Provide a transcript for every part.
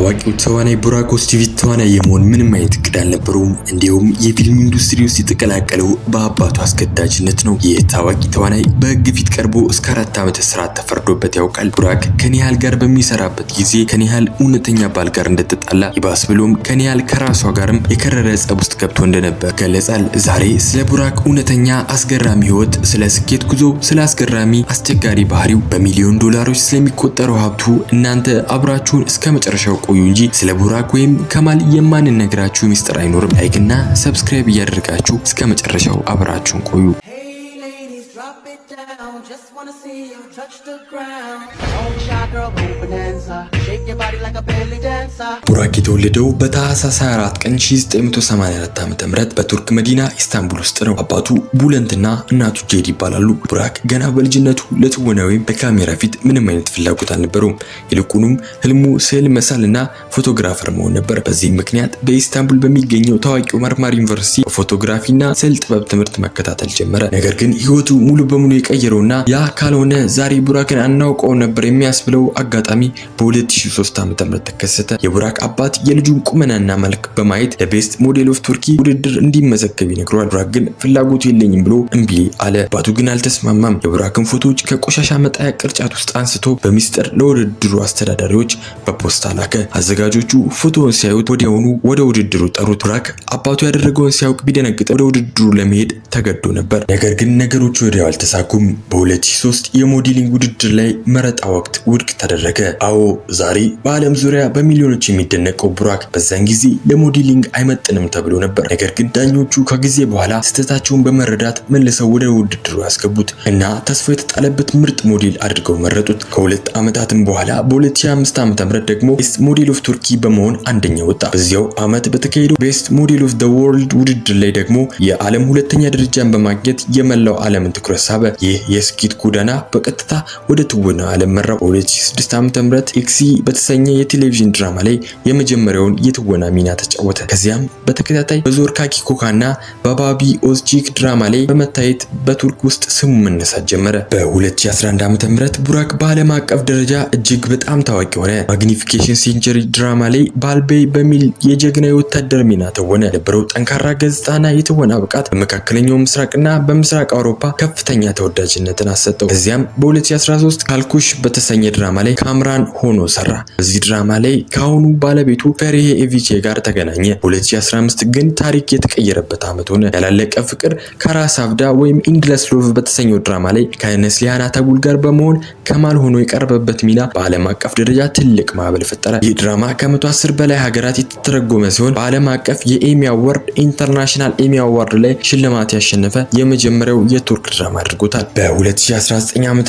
ታዋቂው ተዋናይ ቡራክ ኦዝቺቪት ተዋናይ የመሆን ምንም አይነት እቅድ አልነበረውም። እንዲሁም የፊልም ኢንዱስትሪ ውስጥ የተቀላቀለው በአባቱ አስገዳጅነት ነው። ይህ ታዋቂ ተዋናይ በሕግ ፊት ቀርቦ እስከ 4 ዓመት እስራት ተፈርዶበት ያውቃል። ቡራክ ከኒሃል ጋር በሚሰራበት ጊዜ ከኒሃል እውነተኛ ባል ጋር እንደተጣላ፣ ይባስ ብሎም ከኒሃል ከራሷ ጋርም የከረረ ጸብ ውስጥ ገብቶ እንደነበር ይገለጻል። ዛሬ ስለ ቡራክ እውነተኛ አስገራሚ ህይወት፣ ስለ ስኬት ጉዞ፣ ስለ አስገራሚ አስቸጋሪ ባህሪው፣ በሚሊዮን ዶላሮች ስለሚቆጠረው ሀብቱ እናንተ አብራችሁን እስከ መጨረሻው ቆዩ እንጂ ስለ ቡራክ ወይም ከማል የማንነግራችሁ ሚስጥር አይኖርም። Like እና subscribe እያደረጋችሁ እስከ መጨረሻው አብራችሁን ቆዩ። Hey ladies, drop it down. Just wanna see you touch the ground. Don't be shy, girl, go bonanza. Shake your body like a belly dancer. ቡራክ የተወለደው በታህሳስ 24 ቀን 1984 ዓ.ም በቱርክ መዲና ኢስታንቡል ውስጥ ነው። አባቱ ቡለንትና እናቱ ጄድ ይባላሉ። ቡራክ ገና በልጅነቱ ለትወና ወይም ለካሜራ ፊት ምንም አይነት ፍላጎት አልነበረውም። ይልቁንም ህልሙ ስዕል መሳልና photographer መሆን ነበር። በዚህም ምክንያት በኢስታንቡል በሚገኘው ታዋቂው ማርማራ ዩኒቨርሲቲ በ photography ና ስዕል ጥበብ ትምህርት መከታተል ጀመረ። ነገር ግን ህይወቱ ሙሉ በሙሉ የቀየረውና ያ ካልሆነ ዛሬ ቡራክን አናውቀው ነበር የሚያስብለው አጋጣሚ በ2003 ዓ.ም ተከሰተ። የቡራክ አባት የልጁን ቁመናና መልክ በማየት ለ Best Model of Turkey ውድድር እንዲመዘገብ ይነግረዋል። ቡራክ ግን ፍላጎቱ የለኝም ብሎ እምቢ አለ። አባቱ ግን አልተስማማም። የቡራክን ፎቶዎች ከቆሻሻ መጣያ ቅርጫት ውስጥ አንስቶ በሚስጥር ለውድድሩ አስተዳዳሪዎች በፖስታ ላከ። አዘጋጆቹ ፎቶውን ሲያዩት ወዲያውኑ ወደ ውድድሩ ጠሩት። ቡራክ አባቱ ያደረገውን ሲያውቅ ቢደነግጥ ወደ ውድድሩ ለመሄድ ተገዶ ነበር። ነገር ግን ነገሮች ወዲያው አልተሳኩም። በ2003 የ modeling ውድድር ላይ መረጣ ወቅት ውድቅ ተደረገ። አዎ፣ ዛሬ በዓለም ዙሪያ በሚሊዮኖች የሚደነቀው ቡራክ በዛን ጊዜ ለ modeling አይመጥንም ተብሎ ነበር። ነገር ግን ዳኞቹ ከጊዜ በኋላ ስህተታቸውን በመረዳት መልሰው ወደ ውድድሩ ያስገቡት እና ተስፋ የተጣለበት ምርጥ ሞዴል አድርገው መረጡት። ከ2 ዓመታትም በኋላ በ2005 ዓ.ም ደግሞ Best Model of Turkey በመሆን አንደኛ ወጣ። በዚያው ዓመት በተካሄደው Best Model of the World ውድድር ላይ ደግሞ የዓለም ሁለተኛ ደረጃን በማግኘት የመላው ዓለምን ትኩረት ሳበ። ይህ የስኬት ጎዳና በቀጥታ ወደ ትወና ዓለም መራው። በ2006 ዓ.ም ኤክሲ በተሰኘ የቴሌቪዥን ድራማ ላይ የመጀመሪያውን የትወና ሚና ተጫወተ። ከዚያም በተከታታይ በዞርካኪ ኮካ እና በባቢ ኦዝቺክ ድራማ ላይ በመታየት በቱርክ ውስጥ ስሙ መነሳት ጀመረ። በ2011 ዓ.ም ቡራክ በዓለም አቀፍ ደረጃ እጅግ በጣም ታዋቂ ሆነ። Magnificent Century ድራማ ላይ ባልቤይ በሚል የጀግና የወታደር ሚና ተወነ። የነበረው ጠንካራ ገጽታና የትወና ብቃት በመካከለኛው ምስራቅና በምስራቅ አውሮፓ ከፍተኛ ተወዳጅነትን አሰጠው። ከዚያም በ2013 ካልኩሽ በተሰኘ ድራማ ላይ ካምራን ሆኖ ሰራ። በዚህ ድራማ ላይ ከአሁኑ ባለቤቱ ፈሪሄ ኤቪቼ ጋር ተገናኘ። በ2015 ግን ታሪክ የተቀየረበት ዓመት ሆነ። ያላለቀ ፍቅር፣ Kara Sevda ወይም Endless Love በተሰኘው ድራማ ላይ ከነስሊሃን አታጉል ጋር በመሆን ከማል ሆኖ የቀረበበት ሚና በዓለም አቀፍ ደረጃ ትልቅ ማዕበል ፈጠረ። ይህ ድራማ ከ110 በላይ ሀገራት የተተረጎመ ሲሆን በዓለም አቀፍ የ Emmy Award፣ International Emmy Award ላይ ሽልማት ያሸነፈ የመጀመሪያው የቱርክ ድራማ አድርጎታል። በ2019 ዓ.ም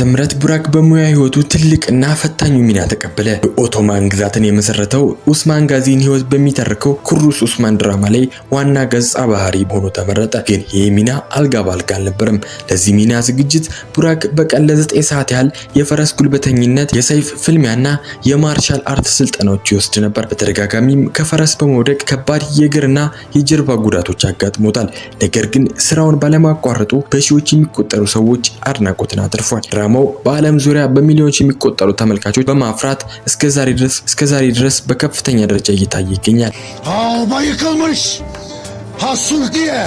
ቡራክ በሙያ ህይወቱ ትልቅና ፈታኙ ሚና ተቀበለ። የኦቶማን ግዛትን የመሰረተው ኡስማን ጋዚን ህይወት በሚተርከው ኩርቱሉሽ ኡስማን ድራማ ላይ ዋና ገጸ ባህሪ ሆኖ ተመረጠ። ግን ይህ ሚና አልጋ ባልጋ አልነበረም። ለዚህ ሚና ዝግጅት ቡራክ በቀን ለ9 ሰዓት ያህል የፈረስ ጉልበተኝነት፣ የሰይፍ ፍልሚያና የ martial art ስልጠናዎች ይወስድ ነበር። በተደጋጋሚም ከፈረስ በመውደቅ ከባድ የእግርና የጀርባ ጉዳቶች አጋጥሞታል። ነገር ግን ስራውን ባለማቋረጡ በሺዎች የሚቆጠሩ ሰዎች አድናቆትን አትርፏል። ድራማው በዓለም ዙሪያ በሚሊዮኖች የሚቆጠሩ ተመልካቾች በማፍራት እስከ ዛሬ ድረስ በከፍተኛ ደረጃ እየታየ ይገኛል። Ha oba yıkılmış. Ha sulh diye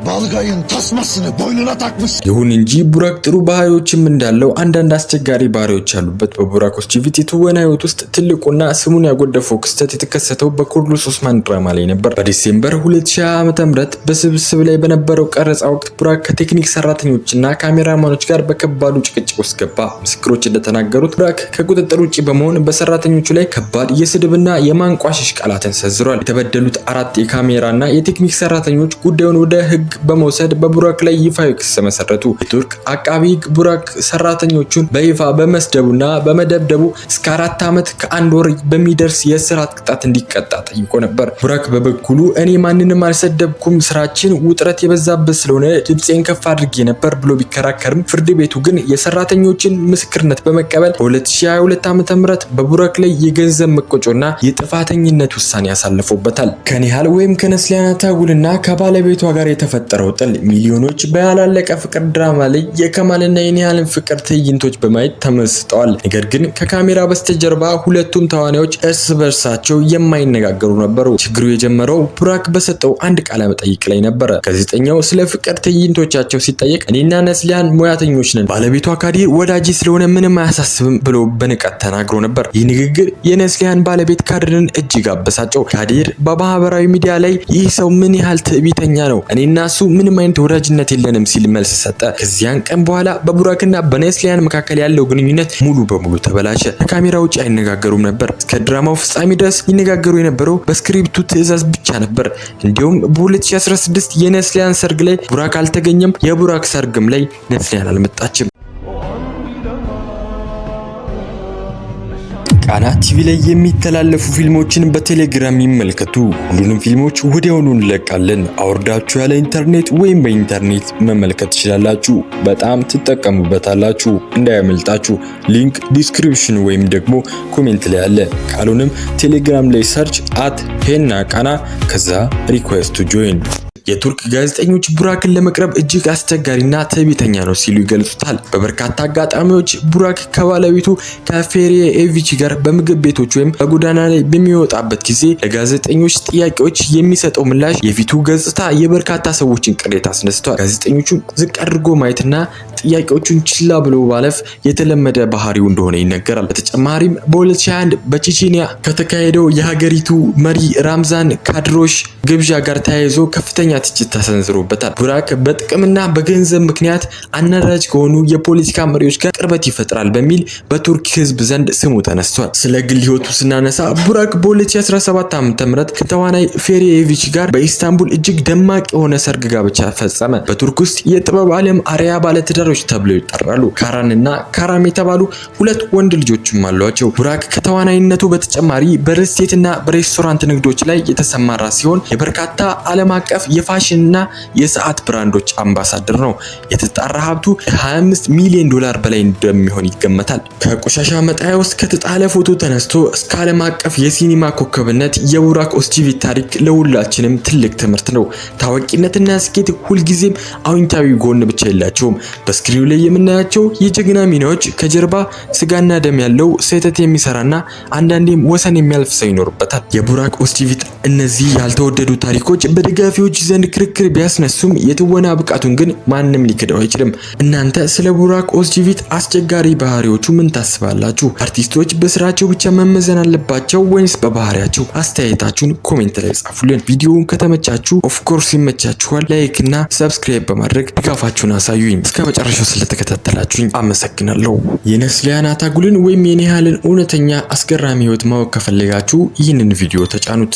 Balgay'ın tasmasını boynuna takmış. ይሁን እንጂ ቡራክ ጥሩ ባህሪዎችም እንዳለው አንዳንድ አስቸጋሪ ባህሪዎች ያሉበት። በቡራክ ኦዝቺቪት የትወና ህይወት ውስጥ ትልቁና ስሙን ያጎደፈው ክስተት የተከሰተው በኩርቱሉሽ ኦስማን ድራማ ላይ ነበር። በ December 2020 ዓ.ም በስብስብ ላይ በነበረው ቀረጻ ወቅት ቡራክ ከቴክኒክ ሰራተኞችና ካሜራማኖች ጋር በከባዱ ጭቅጭቅ ውስጥ ገባ። ምስክሮች እንደተናገሩት ቡራክ ከቁጥጥር ውጭ በመሆን በሰራተኞቹ ላይ ከባድ የስድብና የማንቋሸሽ ቃላትን ሰንዝሯል። የተበደሉት አራት የካሜራና የቴክኒክ ሰራተኞች ጉዳዩን ወደ ህግ በመውሰድ በቡራክ ላይ ይፋዊ ክስ መሰረቱ። የቱርክ አቃቢ ህግ ቡራክ ሰራተኞቹን በይፋ በመስደቡና በመደብደቡ እስከ 4 ዓመት ከ1 ወር በሚደርስ የእስራት ቅጣት እንዲቀጣ ጠይቆ ነበር። ቡራክ በበኩሉ እኔ ማንንም አልሰደብኩም፣ ስራችን ውጥረት የበዛበት ስለሆነ ድምፄን ከፍ አድርጌ ነበር ብሎ ቢከራከርም ፍርድ ቤቱ ግን የሰራተኞችን ምስክርነት በመቀበል በ2022 ዓ.ም በቡራክ ላይ የገንዘብ መቀጮና የጥፋተኝነት ውሳኔ አሳልፎበታል። ከኒሃል ወይም ከነስሊያን አታጉልና ከባለቤቷ ጋር የተፈጠረው በተፈጠረው ጥል ሚሊዮኖች በያላለቀ ፍቅር ድራማ ላይ የከማልና የኒሃልን ፍቅር ትዕይንቶች በማየት ተመስጠዋል። ነገር ግን ከካሜራ በስተጀርባ ሁለቱም ተዋናዮች እርስ በርሳቸው የማይነጋገሩ ነበሩ። ችግሩ የጀመረው ቡራክ በሰጠው አንድ ቃለ መጠይቅ ላይ ነበረ። ጋዜጠኛው ስለ ፍቅር ትዕይንቶቻቸው ሲጠየቅ እኔና ነስሊያን ሙያተኞች ነን፣ ባለቤቷ ካዲር ወዳጄ ስለሆነ ምንም አያሳስብም ብሎ በንቀት ተናግሮ ነበር። ይህ ንግግር የነስሊያን ባለቤት ካዲርን እጅግ አበሳጨው። ካዲር በማህበራዊ ሚዲያ ላይ ይህ ሰው ምን ያህል ትዕቢተኛ ነው፣ እኔና እሱ ምንም አይነት ወዳጅነት የለንም ሲል መልስ ሰጠ። ከዚያን ቀን በኋላ በቡራክና በነስሊያን መካከል ያለው ግንኙነት ሙሉ በሙሉ ተበላሸ። ከካሜራ ውጭ አይነጋገሩም ነበር። እስከ ድራማው ፍጻሜ ድረስ ይነጋገሩ የነበረው በስክሪፕቱ ትዕዛዝ ብቻ ነበር። እንዲሁም በ2016 የነስሊያን ሰርግ ላይ ቡራክ አልተገኘም። የቡራክ ሰርግም ላይ ነስሊያን አልመጣችም። ቃና ቲቪ ላይ የሚተላለፉ ፊልሞችን በቴሌግራም ይመልከቱ። ሁሉንም ፊልሞች ወዲያውኑ እንለቃለን። አውርዳችሁ ያለ ኢንተርኔት ወይም በኢንተርኔት መመልከት ትችላላችሁ። በጣም ትጠቀሙበታላችሁ፣ እንዳያመልጣችሁ። Link description ወይም ደግሞ comment ላይ አለ። ካልሆነም ቴሌግራም ላይ search @ሄና ቃና ከዛ request to join። የቱርክ ጋዜጠኞች ቡራክን ለመቅረብ እጅግ አስቸጋሪና ትዕቢተኛ ነው ሲሉ ይገልጹታል። በበርካታ አጋጣሚዎች ቡራክ ከባለቤቱ ከፌሪዬ ኤቪቺ ጋር በምግብ ቤቶች ወይም በጎዳና ላይ በሚወጣበት ጊዜ ለጋዜጠኞች ጥያቄዎች የሚሰጠው ምላሽ፣ የፊቱ ገጽታ የበርካታ ሰዎችን ቅሬታ አስነስቷል። ጋዜጠኞቹን ዝቅ አድርጎ ማየትና ጥያቄዎቹን ችላ ብሎ ማለፍ የተለመደ ባህሪው እንደሆነ ይነገራል። በተጨማሪም በ2021 በቼቼንያ ከተካሄደው የሀገሪቱ መሪ ራምዛን ካድሮሽ ግብዣ ጋር ተያይዞ ከፍተኛ ትችት ተሰንዝሮበታል። ቡራክ በጥቅምና በገንዘብ ምክንያት አናዳጅ ከሆኑ የፖለቲካ መሪዎች ጋር ቅርበት ይፈጥራል በሚል በቱርክ ሕዝብ ዘንድ ስሙ ተነስቷል። ስለ ግል ሕይወቱ ስናነሳ ቡራክ በ2017 ዓ.ም ከተዋናይ ፌሪዬ ኤቪቺ ጋር በኢስታንቡል እጅግ ደማቅ የሆነ ሰርግ ጋብቻ ፈጸመ። በቱርክ ውስጥ የጥበብ ዓለም አርአያ ባለትዳሮች ተብለው ይጠራሉ። ካራን እና ካራም የተባሉ ሁለት ወንድ ልጆችም አሏቸው። ቡራክ ከተዋናይነቱ በተጨማሪ በሪል ስቴት እና በሬስቶራንት ንግዶች ላይ የተሰማራ ሲሆን የበርካታ ዓለም አቀፍ የፋሽንና የሰዓት ብራንዶች አምባሳደር ነው። የተጣራ ሀብቱ 25 ሚሊዮን ዶላር በላይ እንደሚሆን ይገመታል። ከቆሻሻ መጣያ ውስጥ ከተጣለ ፎቶ ተነስቶ እስከ ዓለም አቀፍ የሲኒማ ኮከብነት የቡራክ ኦዝቺቪት ታሪክ ለሁላችንም ትልቅ ትምህርት ነው። ታዋቂነትና ስኬት ሁልጊዜም አዎንታዊ ጎን ብቻ የላቸውም። በስክሪኑ ላይ የምናያቸው የጀግና ሚናዎች ከጀርባ ስጋና ደም ያለው፣ ስህተት የሚሰራና አንዳንዴም ወሰን የሚያልፍ ሰው ይኖርበታል። የቡራክ ኦዝቺቪት እነዚህ ያልተወደዱ ታሪኮች በደጋፊዎች ዘንድ ክርክር ቢያስነሱም የትወና ብቃቱን ግን ማንም ሊክደው አይችልም። እናንተ ስለ ቡራክ ኦዝቺቪት አስቸጋሪ ባህሪዎቹ ምን ታስባላችሁ? አርቲስቶች በስራቸው ብቻ መመዘን አለባቸው ወይንስ በባህሪያቸው? አስተያየታችሁን comment ላይ ጻፉልን። ቪዲዮውን ከተመቻችሁ፣ of course ይመቻችኋል፣ like እና subscribe በማድረግ ድጋፋችሁን አሳዩኝ። እስከ መጨረሻው ስለተከታተላችሁኝ አመሰግናለሁ። የነስሊያን አታጉልን ወይም የኒሃልን እውነተኛ አስገራሚ ህይወት ማወቅ ከፈለጋችሁ ይህንን ቪዲዮ ተጫኑት።